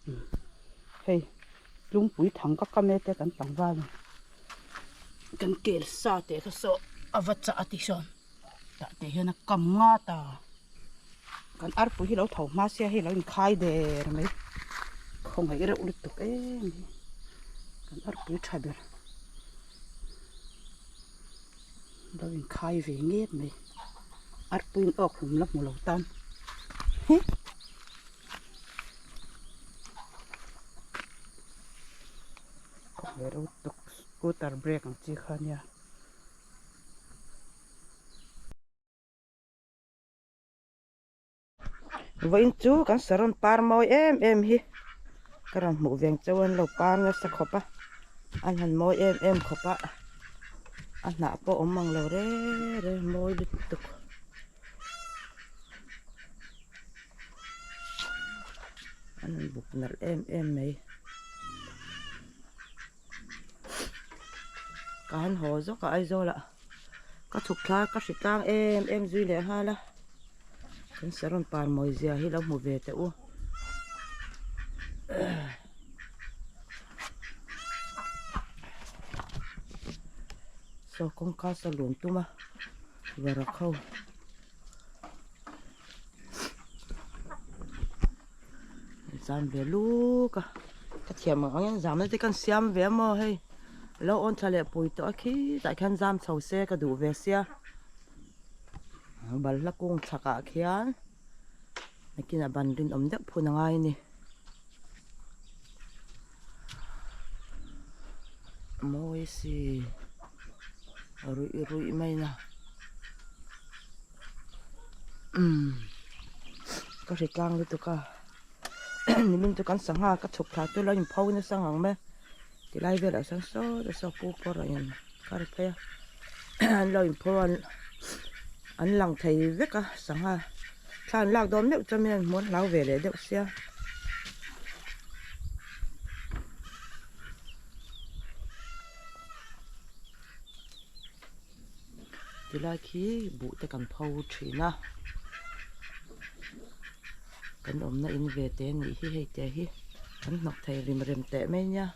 Hei tlungpui thang ka kam e te kan tlangval in kan kel sa teh kha saw a va chah a ti sawn tah te hian a kam nga ta kan arpui hi lo tho hma sia hei lo inkhai der mai khawngaih reuh lutuk em hi kan arpui tha ber lo inkhai ve ngep mai arpui in awk hlum la hmu lo tan. Scooter brake ang chi kha nia. Vawiin chu kan saron par mawi em em hi ka rawn hmuh veng chauh an lo par nasa khawp a an han mawi em em khawp a a hnah pawh awm ang lo reng reng mawi lutuk. An han buk nalh em em mai. Ka han haw zawk a Aizawl ah ka chhuk thla ka hri tlang em em zui leh nghal a. Kan saron par mawi zia hi lo hmu ve teh u. Saw kawngka saw lun tum a. Varak ho zam ve luk a ka thiam ang angin zamna te kan siam ve a maw hei lo awn thla leh pui tawh a khitah khian zam chho se ka duh ve sia balhla kung chhakah khian nakinah ban rinawm deuh phun a ngai a ni. Mawi si ruih ruih mai na umm ka hre tlang lutuk a nimin chu kan sangha ka chhuk thla chu lo in pho nasa ngang mai tilai velah sawn saw te saw pu pawr a in kar phei a an lo in pho a an lang thei vek a sangha thla an lak dawn meuh chuan min an hmuh an hlau ve leh deuh sia. Tilai khi buh te kan pho thin a kan awmna in ve te anih hi hei te hi kan hnawk thei rim rem teh mai nia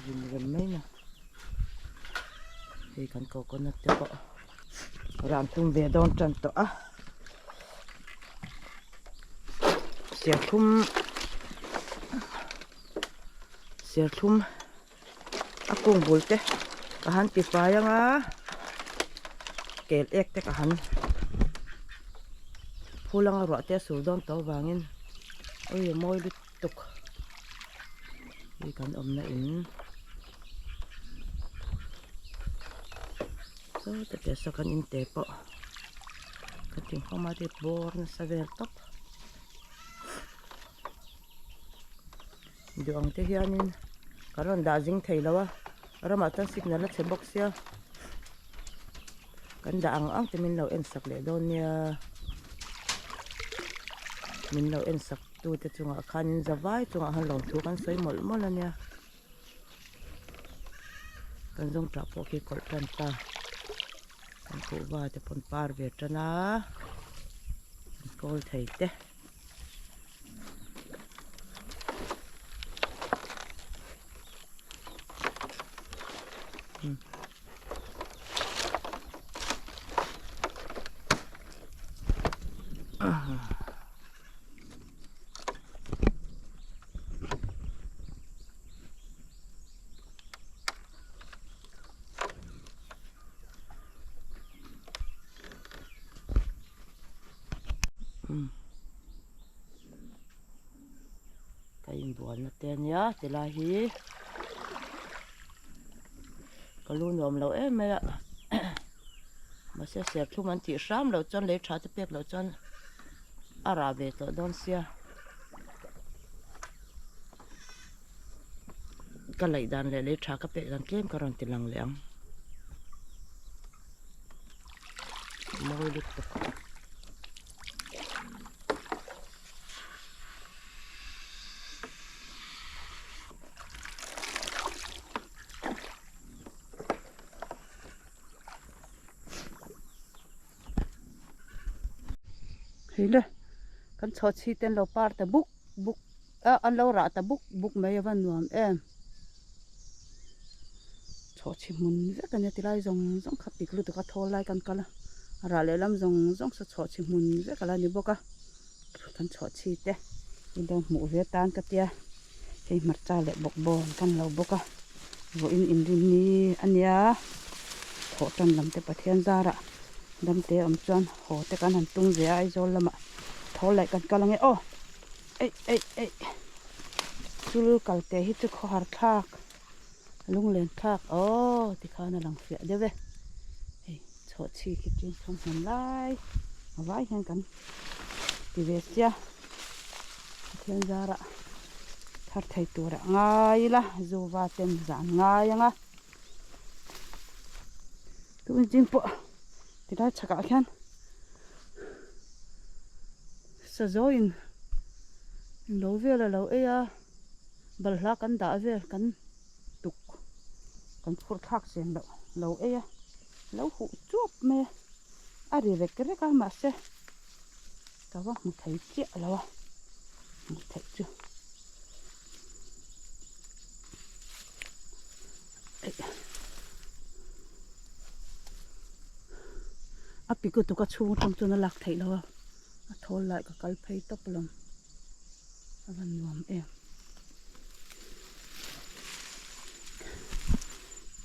rim rem mai na hei kan coconut te pawh ran tum ve dawn tan tawh a serthlum serthlum a kung bul te ka han ti fai ang a kel ek te ka han phul anga ruah te a sur dawn tawh avangin ui a mawi lutuk hei kan awmna in saw te te saw kan in te pawh ka ti nghawm a ti bawr nasa vel tawp. Duh ang te hianin kan rawn dah zing thei lo a ramah chuan signal a chhe bawk sia kan dah ang ang te min lo en sak leh dawn nia min lo en sak tu te chungah khanin zavai chungah khan lawmthu kan sawi mawlh mawlh a nia kan zawng tah pawh khi kawlh tan ta kan kuhva te pawn par ve tan a an kawl thei te. Ka inbualna te ania tilai hi ka lu nuam lo em mai a mahse serthlum an tih hram loh chuan lei tha te pek loh chuan a rah ve tawh dawn sia ka laih dan leh lei tha ka pek dan tlem ka rawn ti lang leh ang. Mawi lutuk. Hei le kan chhawchhi ten lo par ta buk buk. A an lo rah ta buk buk mai a va nuam em. Chhawhchhi hmun vek a nia tilai zawng zawng kha pik lutuk a thawl lai kan kal a, a rah lehlam zawng zawng saw chhawhchhi hmun vek a la ni bawk a, kan chhawhchhi te in lo hmuh ve tan ka tia hei hmarcha leh bawkbawn kan lo bawk a, vawiin inrinni a nia thawhtan lam te Pathian zarah damte awm chuan haw te kan han tum ve a Aizawl lamah thawl laih kan kal ange aw. Eih eih eih chul kal te hi chu khawhar thlak lunglen thlak aw tikhan a lang fiah deuh e hei chhawhchhi khi chin thawm hman lai a vai hian kan ti ve sia Pathian zarah thar thei tur ah ngai ila zuva ten zan ngai ang a tun chin pawh tilai chhakah khian. Sazawiin lo vel a lo ei a, balhla kan dah vel kan tuk kan phurh thlak chen loh lo ei a, lo huh chuap mai a, a ri rek rek a mahse ka va hmu thei chiah lo a, hmuh theih chu. A pi lutuk a chhung atang chuan a lak theih loh a a thawl lai ka kal phei tawp alawm a va nuam em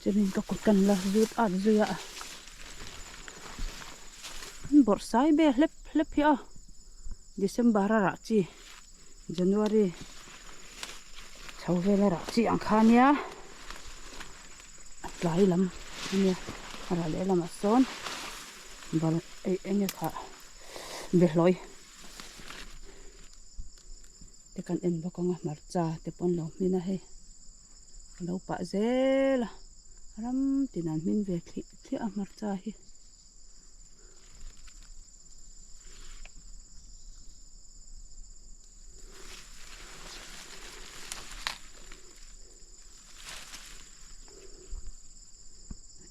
chuanin ka kut kan la zut at zui a an bawrh sai vel hlep hlep hi a December a rah chi. January chho vel a rah chi ang kha ania a tlai lam ania a rah leh lamah sawn bal eih eng nge kha behlawi te kan en bawk ang a hmarcha te pawh an lo hmin a hei a lo pah zel a ram tin an hmin ve thliah thliah a hmarcha hi.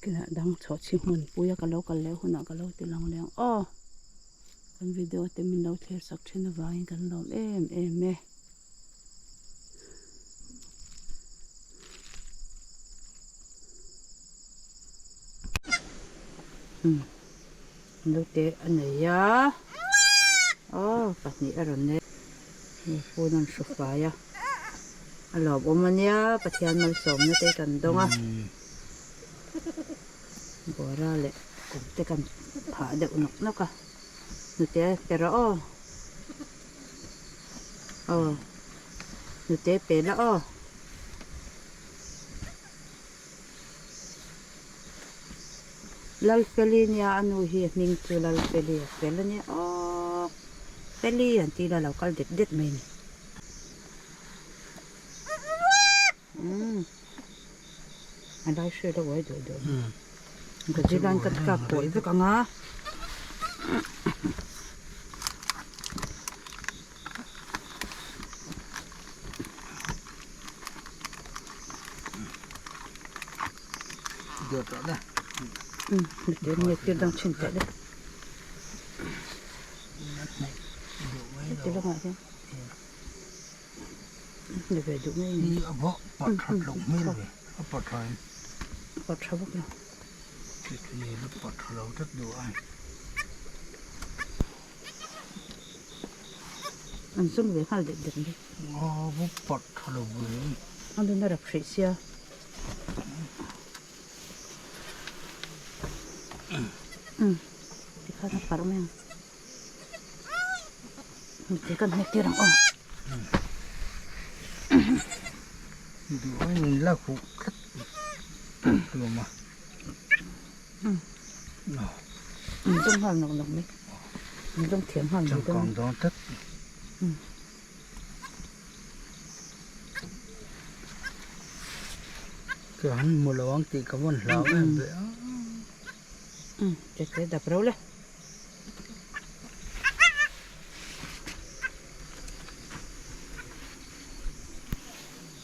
Kinah dang chhawhchhi hmun pui a ka lo kal leh hunah ka lo ti lang leh ang aw kan video te min lo thlir sak thin avangin kan lawm em em e. Naute a nei a aw pahnih a rawn nei hei phone an hru fai a a lawmawm a nia Pathian malsawmna te kan dawng a bawra leh kum te kan phah deuh nawk nawk a hnute pe rawh aw aw hnute pe la aw. Lalfeli nia a nu hi a hming chu Lalfeli a fel a nia aww Feli an tih ila a lo kal det det mai a ni umm a lai hriat a uai duah duah mai ka zirlain ka kap kawi vek ang a. An zum ve nghal deuh deuh mai. A nun a rap hrih sia. Tikhan a parh mai ang. Mite kan hnek tir ang aw. An zum nghal nawk nawk mai. An zum thiam nghal mai dawn. Ke han hmu lo ang tih ka vawn hlau em ve a. Umm che che dap reuh le.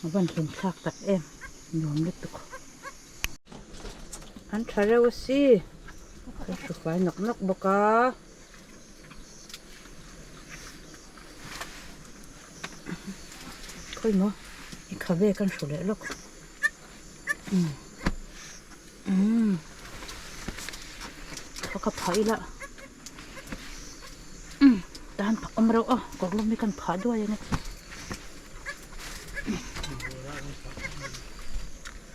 A van hlim thlak tak em nuam lutuk. An tha reuh a si ka hru fai nawk nawk bawk a. Khawi maw i khabe kan hru leh lawk umm umm kha ka phah ila umm tan phah awm reuh a kawr lawm hi kan phah duai ang e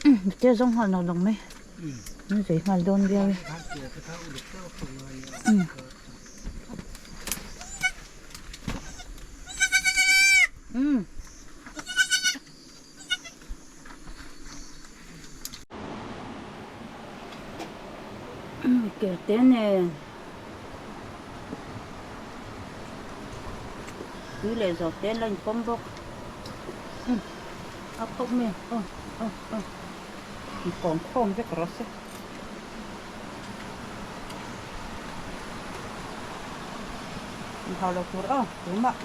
umm mite zawng nghal nawk nawk mai an zei nghal dawn viau e umm. Umm. Kel te nen tui leh zawk te an la inpawm bawk umm a khawp mai aw aw aw inkawm khawm vek rawh se. Inhau lo tur aw tumah.